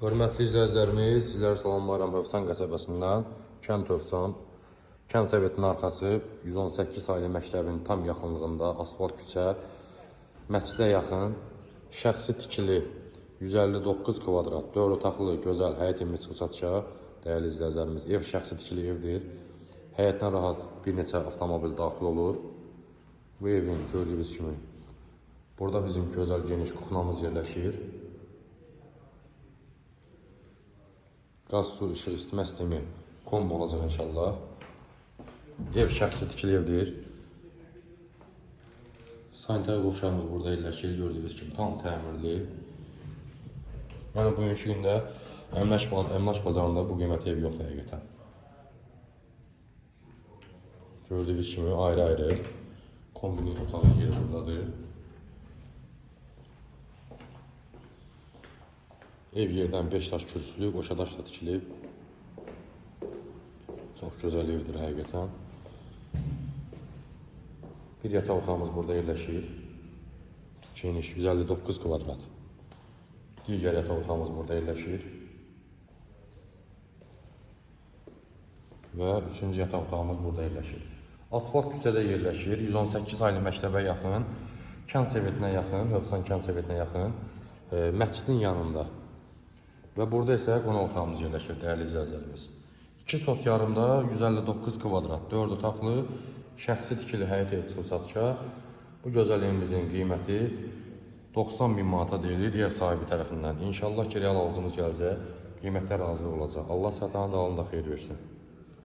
Hörmətli izləyicilərimiz, sizləri salamlayıram Hövsan qəsəbəsindən, kənd Hövsan, kənd sovetinin arxası 118 saylı məktəbin tam yaxınlığında asfalt küçə, məscidə yaxın, şəxsi tikili 159 kvadrat, 4 otaqlı gözəl həyət evi çıxıb satışa. Dəyərli izləyicilərimiz, ev şəxsi tikili evdir. Həyətinə rahat bir neçə avtomobil daxil olur. Bu evin gördüyünüz kimi burada bizim gözəl geniş kuxnamız yerləşir. Qaz, su, işıq, isitmə sistemi kombo olacaq inşallah. Ev şəxsi tikili evdir. Sanitar qovşağımız burada yerləşir, gördüyünüz kimi tam təmirli. Yəni bugünkü gündə əmlak bazarında bu qiymətə ev yoxdur həqiqətən. Gördüyünüz kimi ayrı-ayrı kombinin otağın yeri buradadır. Ev yerdən 5 daş kürsülü, qoşa daşla tikilib. Çox gözəl evdir həqiqətən. Bir yataq otağımız burada yerləşir. Geniş, 159 kvadrat. Digər yataq otağımız burada yerləşir. Və üçüncü yataq otağımız burada yerləşir. Asfalt küçədə yerləşir. 118 saylı məktəbə yaxın, kənd sovetinə yaxın, Hövsan kənd sovetinə yaxın, məscidin yanında. Və burada isə qonaq otağımız yerləşir, dəyərli izləyicilərimiz. 2 sot yarımda 159 kvadrat, 4 otaqlı, şəxsi tikili həyət evi çıxıb satışa. Bu gözəl evimizin qiyməti 90 min manata deyilir ev sahibi tərəfindən. İnşallah ki, real alıcımız gələcək, qiymətə razı olacaq. Allah satanın da alında xeyir versin.